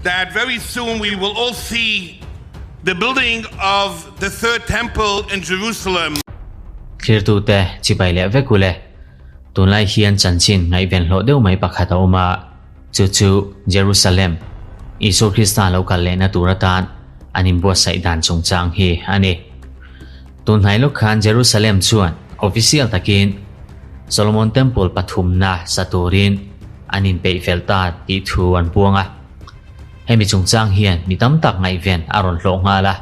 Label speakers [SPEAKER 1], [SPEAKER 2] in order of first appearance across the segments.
[SPEAKER 1] That very soon we will all see the building of the third temple in Jerusalem.
[SPEAKER 2] Thlirtute chibai leh vek ule. Tunlai hian chanchin ngaihven hlawh deuh mai pakhat a awm a, chu chu Jerusalem, Isua Krista lo kal lehna tur atan an inbuatsaih dan chungchang hi a ni. Tunhnai lawk khan Jerusalem chuan official takin Solomon Temple pathumna sa turin an inpeih fel ta tih thu an puang a. Hemi chungchang hian mi tam tak ngaihven a rawn hlawh nghal a.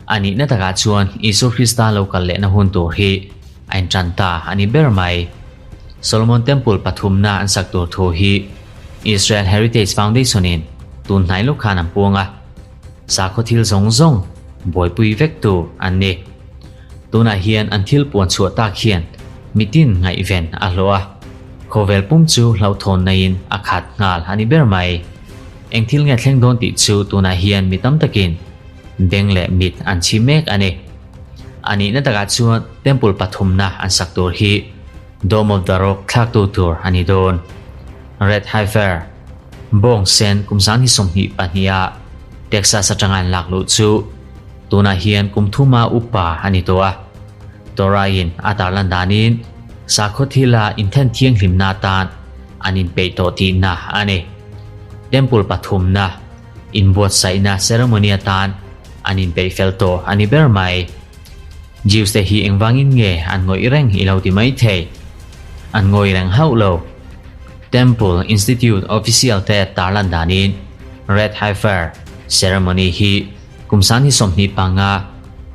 [SPEAKER 2] A nihna takah chuan Isua Krista lo kal lehna hun tur hi a intan ta a ni ber mai. Solomon Temple pathumna an sak tur thu hi Israel Heritage Foundation-in tun hnai lawk khan an puang a. Sakhaw thil zawng zawng buaipui vek tu an ni. Tunah hian an thil puan chhuah tak hian mitin ngaihven a hlawh a, khawvel pum chu hlauhthawn naiin a khat nghal a ni ber mai. Eng thil nge thleng dawn tih chu tunah hian mi tam takin beng leh mit an chhi mek a ni. A nihna takah chuan Temple pathumna an sak tur hi Dome of the Rock thlaktu tur a ni dawn. Red Heifer. Bawng sen kum 2022 a Texas atanga an lak luh chu tunah hian kum thuma upa a ni tawh a. Torah-in a tarlan danin sakhaw thila inthen thianghlimna atan an inpeih tawh tihna a ni. Temple pathumna inbuatsaihna ceremony atan an inpeih fel tawh a ni ber mai. Jews te hi engvangin nge an ngawih reng i lo ti mai thei? An ngawih reng hauh lo. Temple Institute official te tarlan danin Red Heifer ceremony hi kum 2025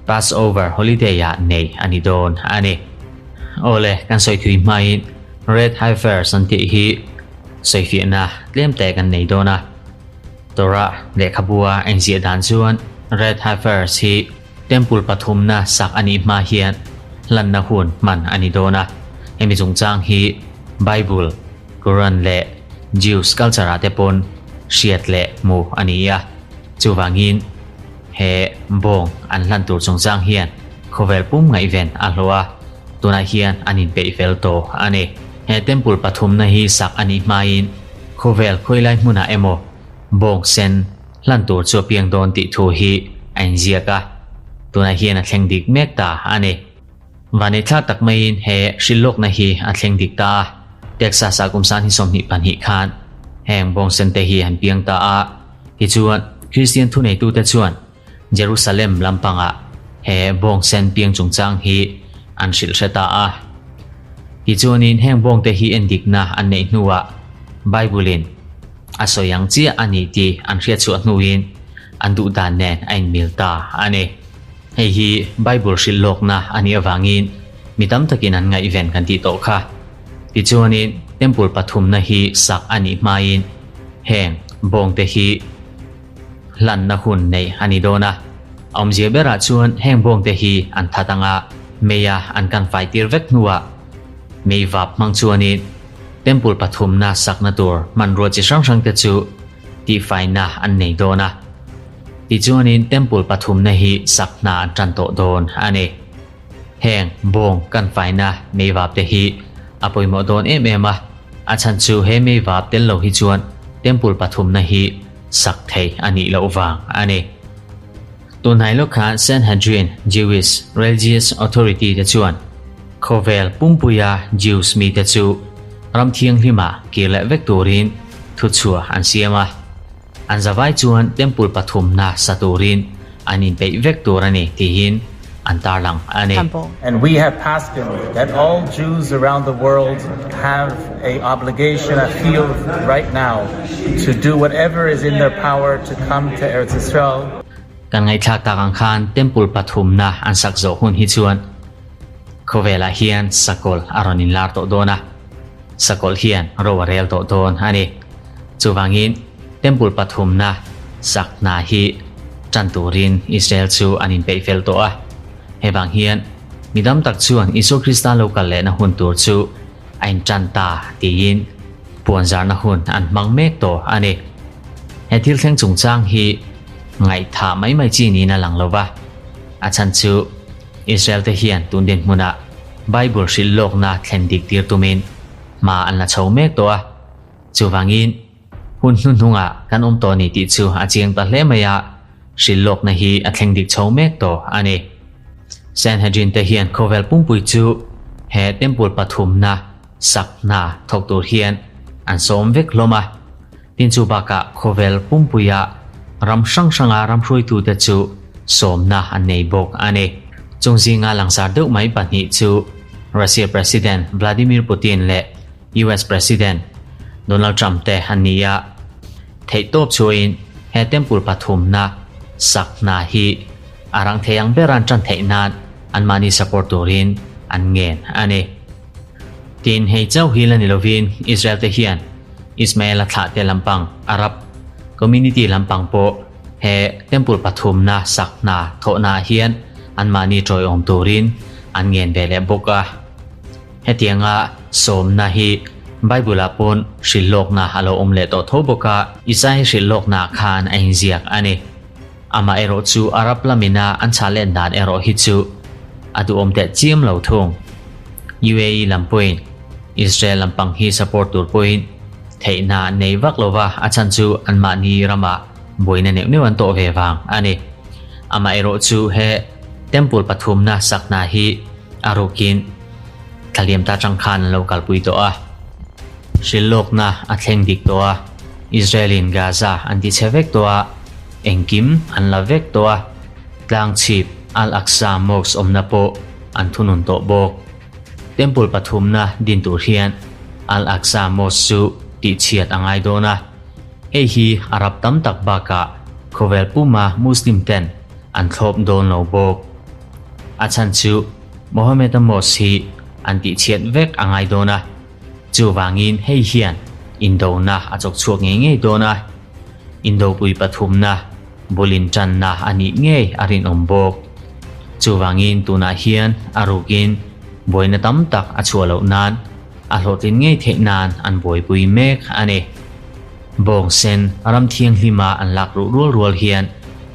[SPEAKER 2] Passover holiday ah nei a ni dawn a ni. Awle, kan sawi thui hmain Red Heifers an tih hi sawifiahna tlem te kan nei dawn a. Torah lehkhabua engziah dan chuan Red Heifers hi Temple pathumna sak a nih hma hian hlanna hun hman a ni dawn a, hemi chungchang hi Bible, Quran leh Jews culture ah te pawn hriat leh hmuh a ni a, chuvangin he bawng an hlan tur chungchang hian khawvel pum ngaihven a hlawh a, tunah hian an inpeih fel tawh a ni. He temple pathumna hi sak a nih hmain khawvel khawilai hmunah emaw bawng sen, Hlan tur chu a piang dawn tih thu hi a inziak a, tunah hian a thleng dik mek ta a ni. Vanneithlak tak maiin he hrilhlawkna hi a thleng dik ta a, Texas-ah kum 2022 khan heng bawngsen te hi an piang ta a, tichuan Kristian thuneitute chuan Jerusalem lampangah he bawngsen piang chungchang hi an hrilh hre ta a. Tichuanin heng bawngte hi endikna an neih hnuah Bible-in A sawi ang chiah a ni tih an hriat chhuah hnuin an duh dan nen a inmil ta a ni. Hei hi Bible hrilh lawkna a nih avangin mi tam takin an ngaihven kan tih tawh kha. Tichuanin Temple pathumna hi sak a nih hmain heng bawngte hi hlanna hun neih a ni dawn a. A awmzia berah chuan heng bawngte hi an that anga meia an kan fai tir vek hnuah mei vap hmang chuanin Temple pathumna sakna tur hmanrua chi hrang hrangte chu tihfaina an nei dawn a. Tichuanin Temple pathumna hi sak hna an tan tawh dawn a ni. Heng bawng kan faina meivapte hi a pawimawh dawn em em a, a chhan chu he meivap tel lo hi chuan Temple pathumna hi sak thei a nih loh vang a ni. Tunhnai lawk khan Sanhedrin Jewish Religious Authority te chuan khawvel pumpuia Jews mite chu ram thianghlimah kir leh vek turin thuchhuah an siam a. An zavai chuan Temple pathumna sa turin an inpeih vek tur a ni tiin an tarlang a ni.
[SPEAKER 3] And we have paskin that all Jews around the world have a obligation, a chiyuv right now to do whatever is in their power to come to Eretz Yisrael.
[SPEAKER 2] Kan ngaihthlak tak ang khan Temple pathumna an sak zawh hun hi chuan khawvelah hian sakawlh a rawn inlar tawh dawn a, sakawlh hian ro a rel tawh dawn a ni. Chuvangin Temple pathumna sak hna hi tan turin Israel chu an inpeih fel tawh a. Hevang hian mi dam tak chuan Isua Krista lo kal lehna hun tur chu a intan ta tiin puanzarna hun an hmang mek tawh a ni. He thil thleng chungchang hi ngaihthah mai mai chi niin a lang lo va, a chhan chu Israel te hian tun dinhmunah Bible hrilh lawkna thlen dik tir tumin hma an la chho mek tawh a. Chuvangin, hun hnuhnungah kan awm tawh a ni tih chu a chiang ta hle mai a, hrilhlawkna hi a thleng dik chho mek tawh a ni. Sanhedrin te hian khawvel pumpui chu he temple pathumna sak hna thawk tur hian an sawm vek hlawm a. Tin chu bakah khawvel pumpuia ram hrang hranga ram hruaitute chu sawmna an nei bawk a ni. Chung zinga langsar deuh mai pahnih chu Russia President Vladimir Putin leh US President Donald Trump te an ni a. Theihtawp chuain he temple pathumna sak hna hi a rang thei ang ber an tan theih nan anmahni support turin an ngen a ni. Tin, hei chauh hi la ni lovin Israel te hian Ismael-a thlahte lampang Arab community lampang pawh he temple pathumna sak hna thawhnaah hian anmahni tawiawm turin an ngen ve leh bawk a. Hetianga sawmna hi Bible-ah pawn hrilhlawkna a lo awm leh tawh tho bawk a, Isaiah hrilhlawknaah khan a inziak a ni. Amaherawh chu Arab lamina an chhah len dan erawh hi chu a duhawm teh chiam lo thung. UAE lam pawhin Israel lampang hi support tur pawhin theihna nei vak lova a chhan chu anmahni ramah buaina neuh neuh an tawh ve vang a ni. Amaherawh chu he temple pathumna sakna hi a rukin thlaliam ta tang khan an lo kalpui tawh a. Hrilhlawkna a thleng dik tawh a, Israel-in Gaza an ti chhe vek tawh a, engkim an la vek tawh a, tlang chhip Al-Aqsa Mosque awmna pawh an thunun tawh bawk. Temple pathumna din tur hian Al-Aqsa Mosque chu tihchhiat a ngai dawn a, hei hi Arab tam tak bakah khawvel puma Muslim ten an thlawp dawn lo bawk. A chhan chu Mohammed-a Mosque hi an tihchhiat vek a ngai dawn a. Chuvangin hei hian indona a chawk chhuak ngei ngei dawn a, indopui pathumna bul intanna a nih ngei a rinawm bawk. Chuvangin tunah hian a rukin buaina tam tak a chhuah loh nan a hlawhtlin ngei theih nan an buaipui mek a ni. Bawng sen ram thianghlima an lak ruh rual rual hian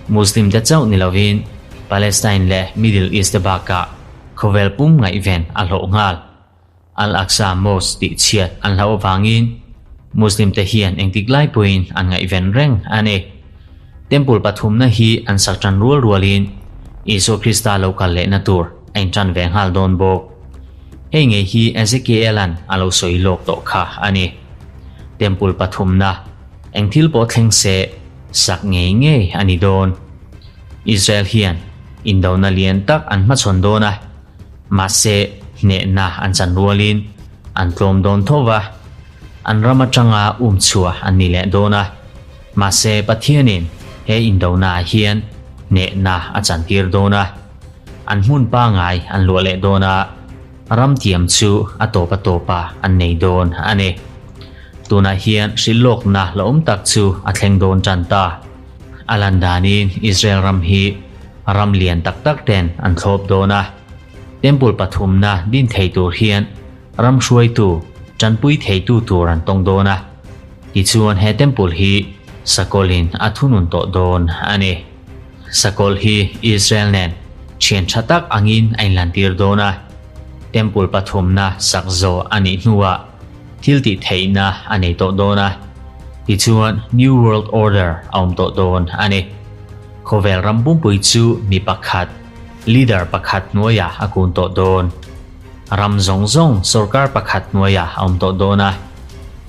[SPEAKER 2] Muslim te chauh ni lovin Palestine leh Middle East te bakah khawvel pum ngaihven a hlawh nghal. Al-Aqsa Mosque tih chhiat an hlauh avangin Muslim te hian engtik lai pawhin an ngaihven reng a ni. Temple pathumna hi an sak tan rual rualin Isua Krista lo kal lehna tur a intan ve nghal dawn bawk. Hei ngei hi Ezekiel-a'n a lo sawi lawk tawh kha a ni. Temple pathumna eng thil pawh thleng se sak ngei ngei a ni dawn. Israel hian indona lian tak an hmachhawn dawn a. Mahse, hnehna an chan rualin an tlawm dawn tho va, an ram atanga um chhuah an ni leh dawn a. Mahse, Pathianin he indonaah hian hnehna a chantir dawn a, an hmun pangai an luah leh dawn a, ram tiam chu a tawp a tawpah an nei dawn a ni. Tunah hian hrilhlawkna la awm tak chu a thleng dawn tan ta. A lan danin Israel ram hi Ram lian tak tak ten an thlawp dawn a, temple pathumna din thei tur hian ram hruaitu, tanpui theitu tur an tawng dawn a, tichuan he temple hi Sakawlhin a thunun tawh dawn a ni. Sakawlh hi Israel nen thian tha tak angin a inlantir dawn a, temple pathumna sak zawh a nih hnuah thil tih theihna a nei tawh dawn a, tichuan New World Order a awm tawh dawn a ni. Khawvel ram pumpui chu mi pakhat, leader pakhat hnuaiah a kun tawh dawn. Ram zawng zawng sorkar pakhat hnuaiah a awm tawh dawn a,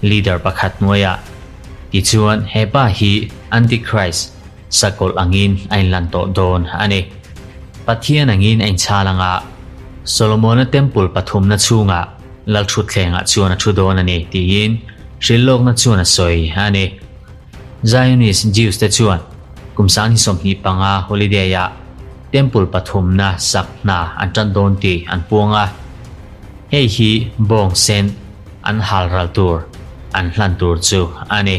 [SPEAKER 2] leader pakhat hnuaiah. Tichuan he pa hi Antichrist, sakawlh angin a inlan tawh dawn a ni. Pathian angin a inchhal anga Solomona Temple pathumna chhungah Lalthutthlengah chuan a thu dawn a ni tiin hrilhlawkna chuan a sawi a ni. Zionist Jews te chuan kum 2025 holiday ah Temple pathumna sak hna an tan dawn tih an puang a, hei hi bawng sen an hal ral tur an hlan tur chu a ni.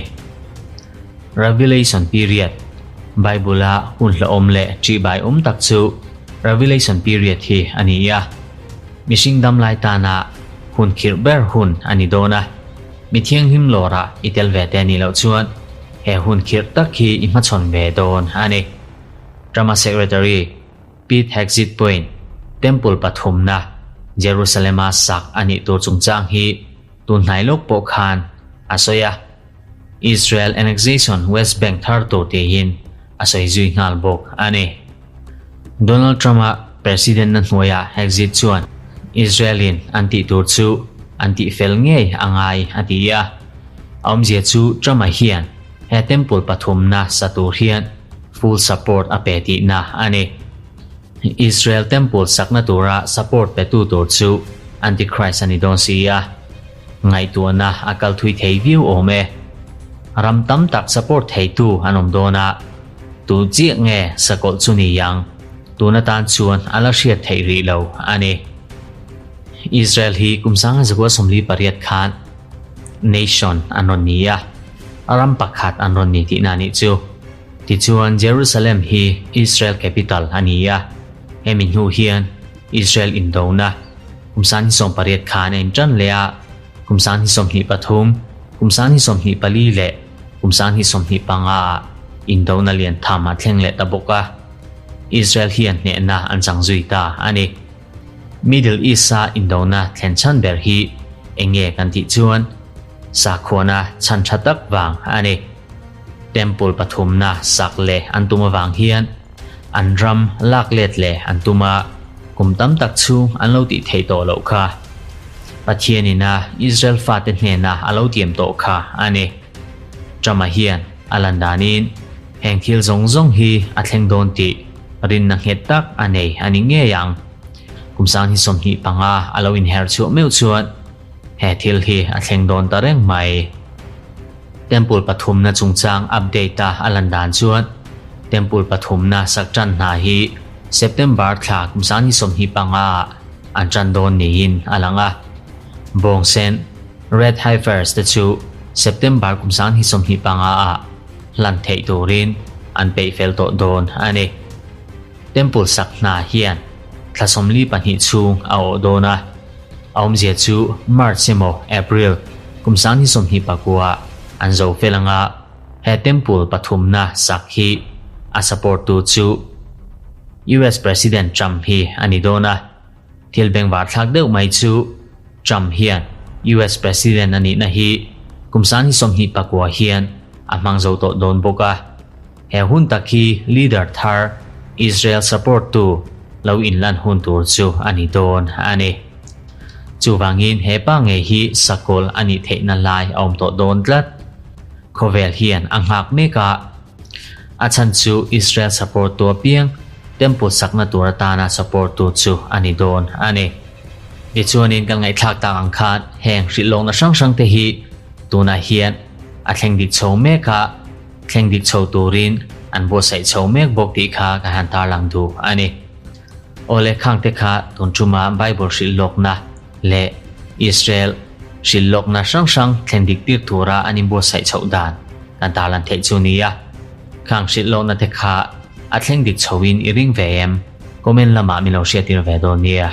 [SPEAKER 2] Revelation period, Bible a hun hlauhawm leh ṭihbai awm tak chu Revelation period hi a ni a, mihring damlai tana hun khirh ber hun a ni dawn a. Mi thianghlim lawrah i tel ve te nih loh chuan he hun khirh tak hi i hmachhawn ve dawn a ni. Drama Secretary Pete Hegseth pawhin Temple pathumna Jerusalem-a sak a nih tur chungchang hi tun hnai lawk pawh khan a sawi a. Israel annexation West Bank thar tur tiin a sawi zui nghal bawk a ni. Donald Trump-a president na hnuaiah Hegseth chuan Israel-in an tih tur chu an tih fel ngei a ngai a ti a. A awmzia chu Trump-a hian he temple pathumna sa tur hian full support a pe tihna a ni. Israel temple sakna tura support petu tur chu Antichrist a ni dawn si a, ngaihtuahna a kal thui thei viau awm e. Ram tam tak support theitu an awm dawn a, tu chiah nge sakawlh chu ni ang? Tun atan chuan a la hriat theih rih lo a ni. Israel hi kum sanga zakua 48 khan nation an rawn ni a, ram pakhat an rawn ni tihna a nih chu. Tichuan, Jerusalem hi Israel capital a ni a, hemi hnu hian Israel indona kum 2008 khan a intan leh a, kum 2023, kum 2024 leh kum 2025 ah indona lian tham a thleng leh ta bawk a, Israel hian hnehna an chang zui ta a ni. Middle East-a indona thlen chhan ber hi eng nge kan tih chuan sakhuana chhan tha tak vang a ni. Temple pathumna sak leh an tum avang hian an ram lak let leh an tum a, kum tam tak chhung an lo tih theih tawh loh kha. Pathianin a Israel fate hnena a lo tiam tawh kha a ni. Trump-a hian a lan danin heng thil zawng zawng hi a thleng dawn tih rinna nghet tak a nei a ni ngei ang. Kum 2025 a lo inher chhuah meuh chuan he thil hi a thleng dawn ta reng mai. Temple pathumna chungchang update a a lan dan chuan Temple pathumna sak tan hna hi September thla kum 2025 ah an tan dawn niin a lang a. Bawngsen, Red Heifers te chu September kum 2025 ah hlan theih turin an peih fel tawh dawn a ni. Temple sak hna hian thla 42 chhung a awh dawn a, a awmzia chu March emaw April kum 2029 an zo fel anga he temple pathumna sak hi a support tu chu US President Trump hi a ni dawn a. Thil bengvar thlak deuh mai chu Trump hian US President a nihna hi kum 2029 hian a hmang zo tawh dawn bawk a. He hun tak hi leader thar Israel support tu lo inlan hun tur chu a ni dawn a ni. Chuvangin he pa ngei hi sakawlh a nih theihna lai a awm tawh dawn tlat. Khawvel hian a nghak mek a, a chhan chu Israel support tu apiang temple sakna tur atana support tu chu a ni dawn a ni. Tichuanin kan ngaihthlak tak ang khan heng hrilhlawkna hrang hrang te hi tunah hian a thleng dik chho mek a, Thleng dik chho turin an buatsaih chho mek bawk tih kha ka han tarlang duh a ni. Awle khangte kha tun ṭuma Bible hrilh lawkna leh Israel hrilh lawkna hrang hrang thlen dik tir tura an inbuatsaih chhoh dan kan tarlan theih chu nia. Khang hrilh lawkna te kha a thleng dik chhoin i ring ve em? Comment lamah min lo hriattir ve dawn nia.